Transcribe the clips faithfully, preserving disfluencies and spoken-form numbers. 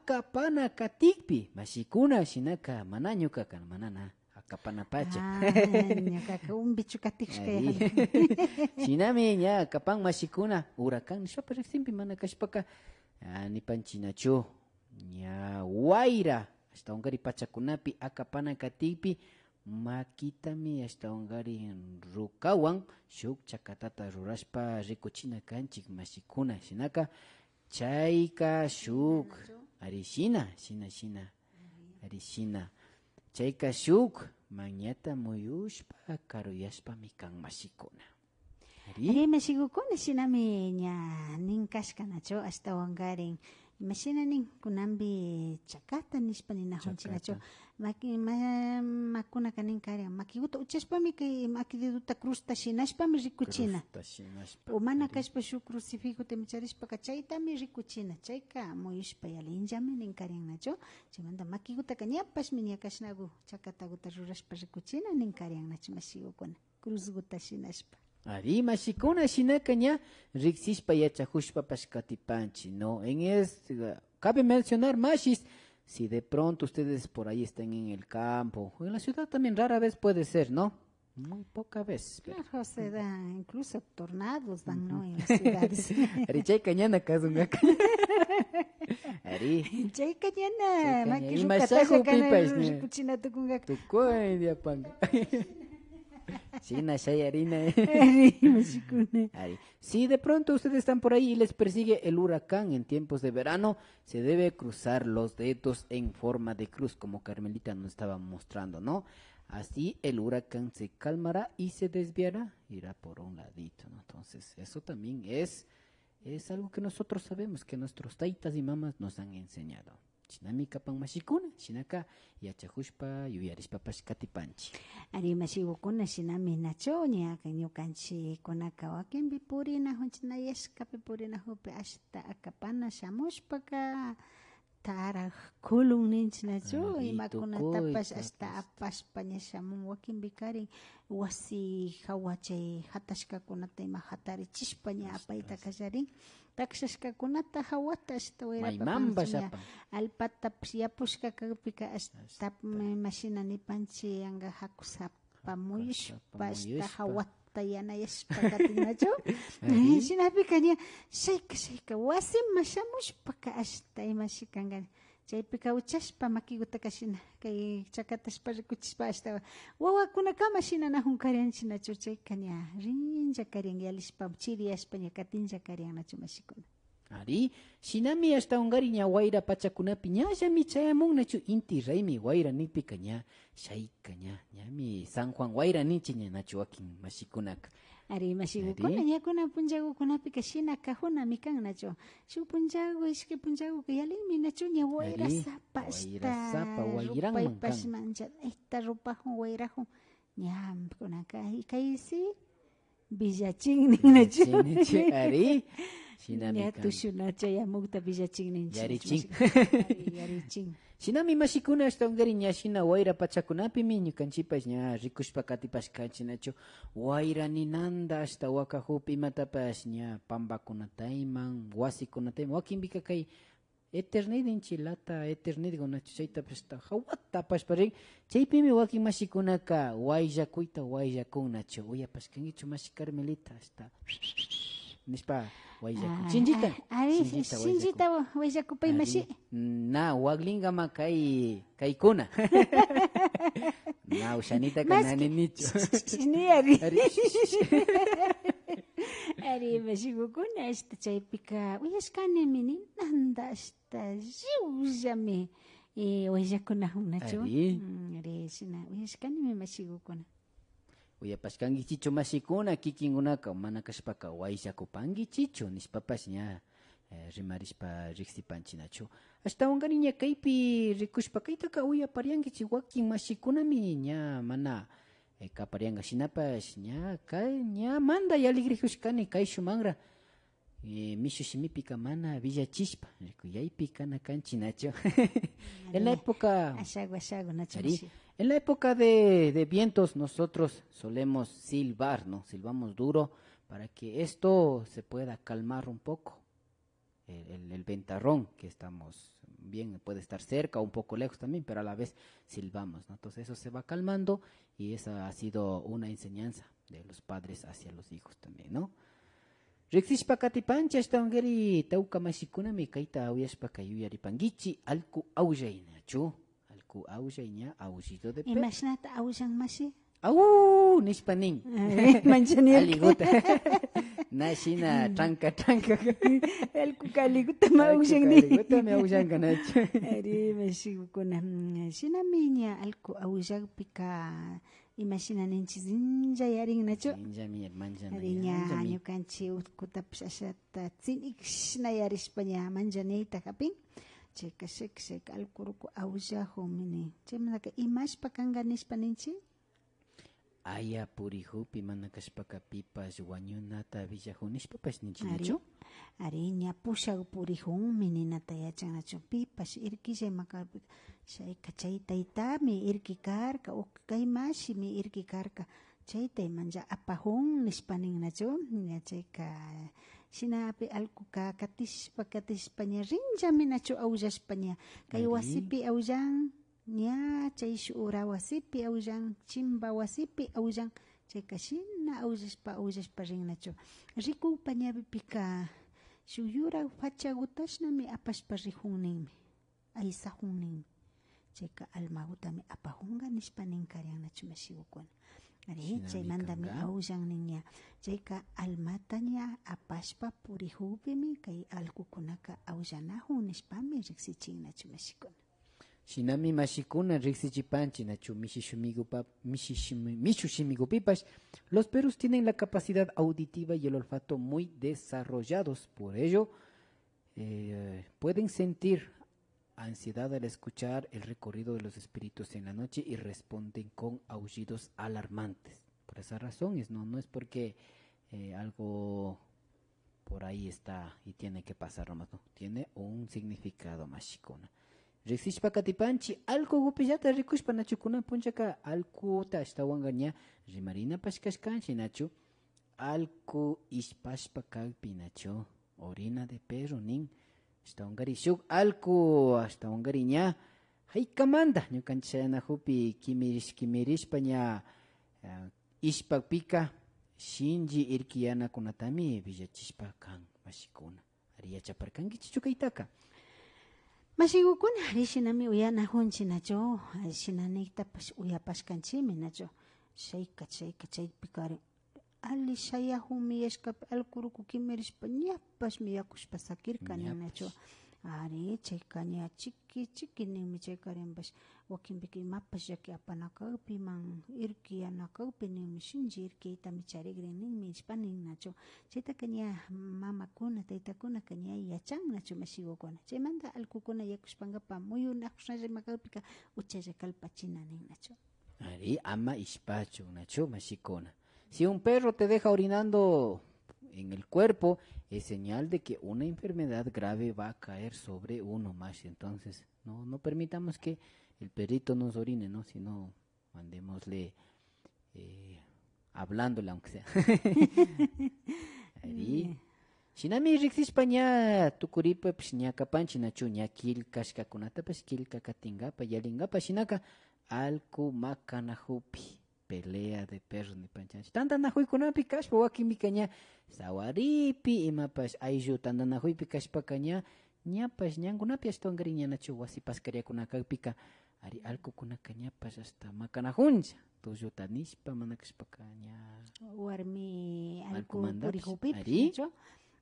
akapana katikpi, mashikuna, shinaka mana ñukaka, manana, akapana pacha. Ah, ñukaka umbichu katikshka. Ari. Shinami ña kapan mashikuna, huracán nishpapash riksinpi mana kashpaka, ah, nipanchinachu, ña wayra, ashtawankari pachakunapi akapana katikpi, makitami ashtawankari rukawan shuk chakatata rurashpa rikuchina kanchik mashikuna. Shinaka chayka shuk, ari shina, shina, shina, ari shina. Chayka shuk mañata muyushpa karuyashpami kan mashikuna. Ari. Ari, mashigukuna shinami ña nin kashka nachu, ashtawankarin. Imashina nin, kunanpi chakata nishpa ninajunchik nachu. Chakata. Maki-, ma-, makunaka nin karin, makiguta uchashpami kay maki dedota cruzta shinashpami rikuchina. Cruzta shinashpa, o mana ari, kashpa shuk crucifijota ima charishpaka chaytami rikuchina. Chayka muyushpa yalinllami nin karin nachu. Chaymanta makigutaka ñapashmi ña kashnagu chakataguta rurashpa rikuchina nin karin nachu mashigukuna. Cruzguta shinashpa. Ari, mashikuna, shinaka ña riksishpa yachajushpapash katipanchik, ¿no? En es-, cabe mencionar, mashis, si de pronto ustedes por ahí están en el campo, o en la ciudad también rara vez puede ser, ¿no? Muy poca vez, pero claro, se da, incluso tornados dan, ¿no? En las ciudades. Ari, chayka ñana kasunkaka. Ari. Chayka ñana, chayka ña, maki ima rukatalla shaku kana pipash, ña, rikuchina tukunkaka. Tukuy diapanga. Shina shayarina. Ari, mashikuna. Ari. Si de pronto ustedes están por ahí y les persigue el huracán en tiempos de verano, se debe cruzar los dedos en forma de cruz, como Carmelita nos estaba mostrando, ¿no? Así el huracán se calmará y se desviará, irá por un ladito, ¿no? Entonces, eso también es, es algo que nosotros sabemos, que nuestros taitas y mamás nos han enseñado. Shinami kapan mashikuna, shinaka yachajushpa, yuyarishpapash katipanchik. Ari, mashigukuna, shinami nachu, ña ñukanchikkunaka wakinpi purinajunchik, na yashkapi purinajukpi ashta akapana shamushpaka, tarak kulun ninchik nachu, ari, imakunatapash tukuy ashta apashpa ña shamun, wakinpi karin wasi jawa chay jatashkakunata ima jatarichishpa ña ashta apayta kallarin. Takshashkakunata jawata ashta wayrapapash ña apapan. Allpatapash yapushka kakpika ashta, ashta, ma-, imashina nipanchik, yanga jaku sapa muyushpa, sapa ashta muyushpa. Jawata yanayashpa katin nachu. Ari. Shinapika ña shayka, shayka wasiman shamushpaka ashta imashi kangani. Chaypika uchashpa makigutaka shina, kay chakatashpa rikuchishpa ashtawan wawakunakama shinanajun karianchik nachu, chayka ña rinlla karian yalishpa, chiriyashpa ña katinlla karian nachu mashikuna. Ari, shinami ashtawankari ña wayra pachakunapi ñallami chayamun nachu, inti raymi wayra nikpika ña shayka ña, ñami San Juan wayra ninchik ña nachu wakin mashikunaka. Ari, mashigukuna, ari, ña kunan punllagukunapika shina kajunami kan nachu. Shuk punllagu, ishkay punllaguka yalinmi nachu, ña wayra, ari, sapa, wayra ashta sapa wayranman rupaypash kan. Mancha, ashta rupajun wayrajun. Ña kunanka, y kay si villachin nin nachu. Villachin ninchik, ari. Shinami ña kan. Tushuna chayamukta villachin ninchik. Yarichin. Ari, yarichin. Shinami mashikuna ashtawankari ña shina wayra pachakunapimi ñukanchikpash ña rikushpa katipashkanchik nachu. Wayra ninanda ashta wakajukpi imatapash ña pambakunatayman, wasikunatayman, wakinpika kay eternidinchik lata eternidgunachu chaytapash ashta jawata apashpa rin. Chaypimi wakin mashikunaka wayllakuyta wayllakun nachu. Uyapashkankichu mashi Carmelita ashta nishpa wayllakun. Ay, shinllita, ay, ari, shinllita shinllita wayllakun. Wa-, wayllakupay, ari, mashi. Na, waklinkama kay, kaykuna. Na, ushanitaka nani nichu. Ni ari. Ari. Ari, mashigukuna, ashta chaypika uyashkanimi ninanda, ashta lliwllami, eh, wayllakunajun nachu. Ari. Mm, ari, shina uyashkanimi mashigukuna. Uyapashkankichichu mashikuna, kikinkunaka mana kashpaka wayllakupankichichu nishpapash ña, eh, rimarishpa riksipanchik nachu. Ashtawankari ña kaypi rikushpa kaytaka uyapariankichik wakin mashikunami ña mana, eh, kaparianka shinapash ña kay, ñamanda yalligrijushkani kay shumanra. Eh, mishu shimipika mana villachishpa, rikuyaypi kana kanchik nachu. En la época, ashagu, ashagu, nachu, ari, mashi. En la época de, de vientos nosotros solemos silbar, ¿no? Silbamos duro para que esto se pueda calmar un poco, el, el, el ventarrón que estamos bien puede estar cerca o un poco lejos también, pero a la vez silbamos, ¿no? Entonces eso se va calmando y esa ha sido una enseñanza de los padres hacia los hijos también, ¿no? Riksishpa katipanchi, ashtawankari tawka mashikunami kayta uyashpaka yuyaripankichi, allku awllay, nachu? Allku awllay ña, aullido de perro. Imashnata awllan mashi? Aú nishpa nin. Ay, manchani. Alliguta. Na shina tranka tranka. Allkuka alliguta ma awllan nin. Allkuka alliguta ma awllanka nachu. Ari, mashikukuna. Mm, shinami ña allku awllakpika imashina ninchi, sinlla yarin nachu. Sinllami manchana. Ari, ña ñanllami. Ñukanchi utkutapish ashata tsinishna yarishpa ña manchaniayta japin. Chayka shek shek allku ruku awllajunmi nin. Chaymantaka imashpa kanka nishpa ninchi. Aya purijupi mana kashpaka pipash wañunata villajun nishpapash ninchi, ari, nachu? Ari, ña pushak purijunmi ninata yachan nachu. Pipash irkilla ima karpika, chayka chay taytami irki karka, o kay mashimi irki karka, chay taymanlla apajun nishpa nin nachu. Ña chayka shinapi allkuka katishpa katishpa ña rinllami nachu awllashpa ña. Kay, ari, wasipi awllan, ña chay shuk ura wasipi awllan, chimba wasipi awllan, chayka shina awllashpa, awllashpa rin nachu. Rikukpa ñawipika shuk yurak fachagutashnami apashpa rijun ninmi, aysajun ninmi. Chayka almagutami apajunka nishpa nin karian nachu mashigukuna. Ari, shinami chaymantami kanka. Awllan nin ña. Chayka almata ña apashpa purijukpimi kay allkukunaka awllanajun nishpami riksichin nachu mashikuna. Shinami mashikuna riksichipanchi nachu mishi shimigupa-, mishi shimi-, mishu shimigupipash, los perros tienen la capacidad auditiva y el olfato muy desarrollados. Por ello, eh, pueden sentir ansiedad al escuchar el recorrido de los espíritus en la noche y responden con aullidos alarmantes. Por esa razón es, no, no es porque, eh, algo por ahí está y tiene que pasar nomás, no. Tiene un significado, mashikuna. Riksishpa katipanchi, allkugupillata rikushpa, nachu kunan punchaka allkuta ashtawanka ña rimarinapash kashkanchi, nachu? Allku ishpashpa kakpi, nachu? Orina de perro nin. Ashtawankari shuk allku, ashtawankari ña jaykamanta ñukanchi shayanajupi kimirish-, kimirishpa ña, ah, ishpakpika shinchi irkiyanakunatami villachishpa kan, mashikuna. Ari, yachaparkankichichu kaytaka? Mashigukuna, ari shinami uyanajunchi, nachu? Ari, shina niktapash uyapashkanchimi, nachu? Shayka, shayka, chaypika ari, ali shayajunmi yashkapi allku ruku kimirishpa, ñapashmi yakushpa sakirka nin, nachu? Ñapash. Ari, chayka ña chiki, chiki ninmi chaykarinpash. Wakinpika imapash llaki apana kakpiman, irkiyana kakpi ninmi, shinchi irkiytami charigrin ninmi, nishpa nin, nachu? Chaytaka ña mamakuna, taytakunaka ña yachan, nachu, mashigukuna? Chaymanta allkukuna yakushpankapa muyunajushnalla ima kakpika uchalla kalpachina nin, nachu? Ari, ama ishpachun, nachu, mashikuna? Si un perro te deja orinando en el cuerpo, es señal de que una enfermedad grave va a caer sobre uno más. Entonces, no, no permitamos que el perrito nos orine, ¿no? Sino mandémosle, eh, hablándole, aunque sea. Ari. Mm. Shinami riksishpa ña tukuripapash ña kapanchi, nachu? Ña killkashkakunatapash killka katinkapa, yalinkapa, shinaka allku makanajupi. Pelea de perro nipanchik. Tantanakuykunapi kashpa, wakinpika ña sawaripi, imapash ayllu tantanakuypi kashpaka ña, ñapash ñankunapi ashtawankarin ña nachu wasi paskariakuna kakpika, ari, allkukunaka ñapash ashta makanakunlla, tulluta nishpa, mana kashpaka ña warmi allku purikukpipish, nachu?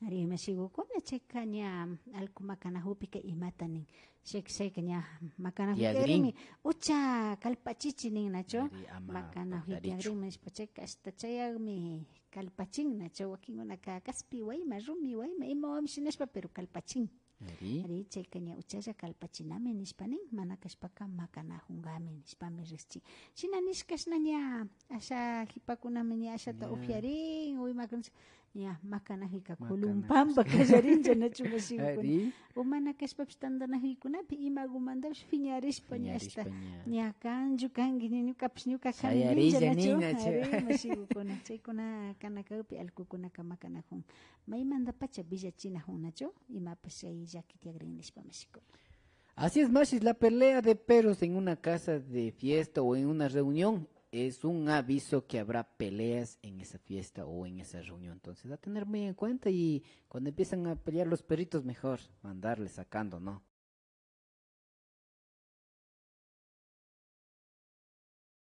Ari, mashigukuna, chayka ña allku makanakukpika imata nin? Shayka, shayka ña makanakukpi tiakrinmi, ucha kallpachichi nin, nachu? Ari, ama makanakukpi paktarichu. Tiakrinmi nishpa, chayka ashta chayakmi kallpachin, nachu? Wakinkunaka kaspi wayma, rumi wayma, imawanmi shinashpa, pero kallpachin. Ari. Ari, chayka ña uchalla kallpachinami nishpa nin, mana kashpaka makanakunkami nishpami rikchin. Shina nishkashna ña asha kipakunami ña ashata upyarin, o imakuna ña makanakuyka kulumpamba kallarinlla, nachu, mashigukuna? Ari. O mana kashpapish tantanakuykunapi imagumantapish piñarishpa ña ashta ña kanchu kanki, ña ñukapish ñuka kani ninlla, nachu? Ari, mashigukuna, chaykuna kanakukpi allkukunaka makanakun. Maymantapacha villachinakun, nachu? Imapash chay llaki tiakrin nishpa, mashikuna. Así es, Mashis, la pelea de perros en una casa de fiesta o en una reunión es un aviso que habrá peleas en esa fiesta o en esa reunión. Entonces, a tener muy en cuenta y cuando empiezan a pelear los perritos, mejor mandarle sacando, ¿no?